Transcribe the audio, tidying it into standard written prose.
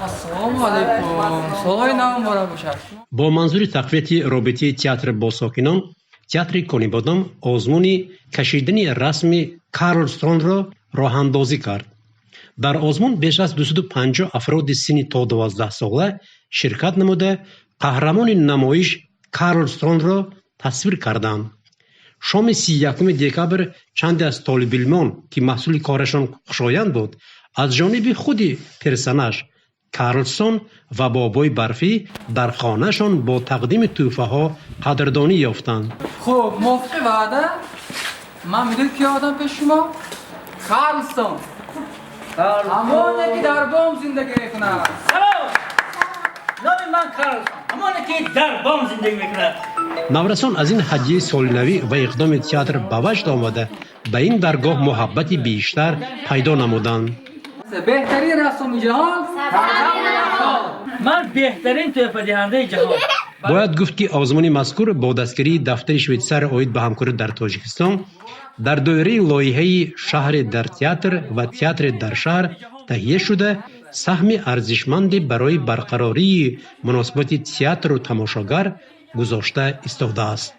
Ассалому алайкум, солҳои нав муборак бошад. Бо манзури тақвияти робитаи театр бо сокинон, театри Конибодом озмуни кашидани расми Карлсонро роҳандозӣ кард. Дар озмун беш аз 250 афроди синни то 12-сола ширкат намуда, қаҳрамони намоиш Карлсонро тасвир карданд. Шоми 31 декабр чанде аз толибилмон, ки маҳсули корашон хушоянд буд, аз ҷониби худи персонаж Карлсон ва Бобои Барфӣ дар хонаашон бо тақдими тӯҳфаҳо қадрдонӣ ёфтанд. Хуб, мувофиқи ваъда, ман медонед, ки одам пеши шумо Карлсон, ҳамоне ки дар бом зиндагӣ мекунад. Салом, номи ман Карлсон, ҳамоне ки дар бом зиндагӣ мекунад. Наврасон аз ин ҳадияи солинавӣ ва иқдоми театр ба ваҷд омада, ба ин даргоҳ муҳаббати бештар пайдо намуданд. Беҳтарин рассоми ҷаҳон. Ман беҳтарин тӯҳфадиҳандаи ҷаҳон. Бояд гуфт, ки озмуни мазкур бо дастгирии дафтари Швейтсария оид ба ҳамкорӣ дар Тоҷикистон дар доираи лоиҳаи «Шаҳре дар театр» ва «Театре дар шаҳр» таҳия шуда, саҳми арзишманде барои барқарории муносибати театру тамошогар гузошта истодааст.